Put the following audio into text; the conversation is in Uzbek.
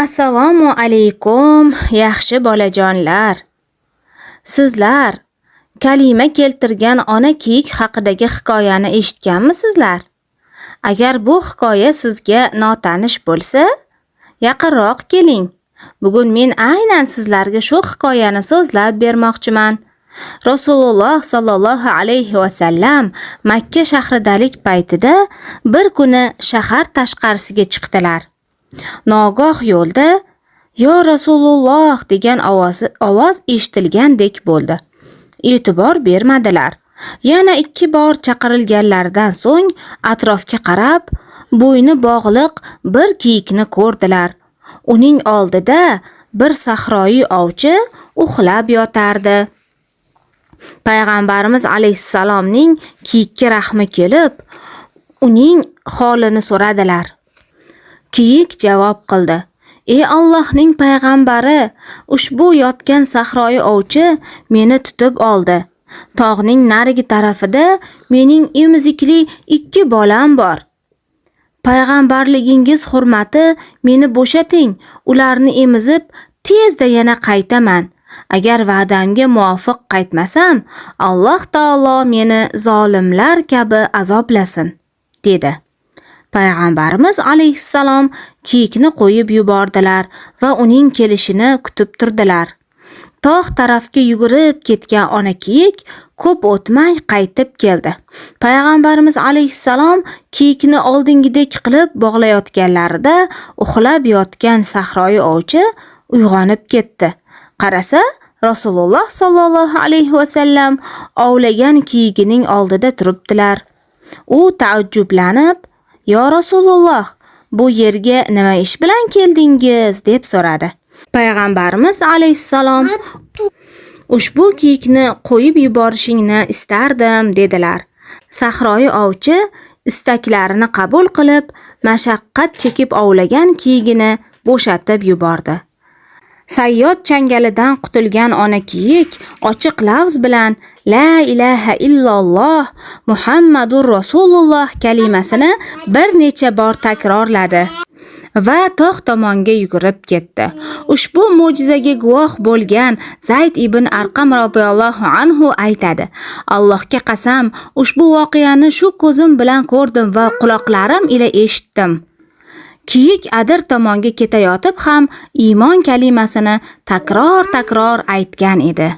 Assalomu alaykum, yaxshi bolajonlar. Sizlar kalima keltirgan ona kiyik haqidagi hikoyani eshitganmisizlar? Agar bu hikoya sizga notanish bo'lsa, yaqinroq keling. Bugun men aynan sizlarga shu hikoyani so'zlab bermoqchiman. Rasululloh sollallohu alayhi va sallam Makka shahridalik paytida bir kuni shahar tashqarisiga chiqdilar. Nogoh yo'lda "Yo Rasululloh" degan ovoz eshitilgandek bo'ldi. E'tibor bermadilar. Yana 2 bor chaqirilganlaridan so'ng atrofga qarab, bo'yni bog'liq bir kiyikni ko'rdilar. Uning oldida bir sahroyi ovchi uxlab yotardi. Payg'ambarimiz alayhissalomning kiyikka rahmi kelib, uning holini so'radilar. Kiyik javob qildi: "Ey Allohning payg'ambari, ushbu yotgan sahroyi ovchi meni tutib oldi. Tog'ning narigi tarafida mening emizikli 2 bolam bor. Payg'ambarligingiz hurmati meni bo'shating, ularni emizib tezda yana qaytaman. Agar va'damga muvofiq qaytmasam, Alloh taolo meni zolimlar kabi azoblasin", dedi. Payg'ambarimiz alayhissalom kiyikni qo'yib yubordilar va uning kelishini kutib turdilar. Tog' tarafga yugurib ketgan ona kiyik ko'p o'tmay qaytib keldi. Payg'ambarimiz alayhissalom kiyikni oldingidek qilib bog'layotganlarida uxlab yotgan sahroyi ovchi uyg'onib ketdi. Qarasa, Rasululloh sollallohu alayhi va sallam ovlagan kiyigining oldida turibdilar. U taajjublanib, "Yo Rasululloh, bu yerga nima ish bilan keldingiz?" deb so'radi. Payg'ambarimiz alayhissalom, "Ushbu kiyikni qo'yib yuborishingni istardim", dedilar. Sahroyi ovchi istaklarini qabul qilib, mashaqqat chekib ovlagan kiyigini bo'shatib yubordi. Sayyod changalidan qutulgan ona kiyik ochiq lafz bilan la ilaha illalloh Muhammadur Rasululloh kalimasini bir necha bor takrorladi va tog' tomonga yugurib ketdi. Ushbu mo'jizaga guvoh bo'lgan Zayd ibn Arqam radhiyallohu anhu aytadi: "Allohga qasam, ushbu voqeani shu ko'zim bilan ko'rdim va quloqlarim ila eshitdim. Kiyik adir tomonga ketayotib ham iymon kalimasini takror-takror aytgan edi."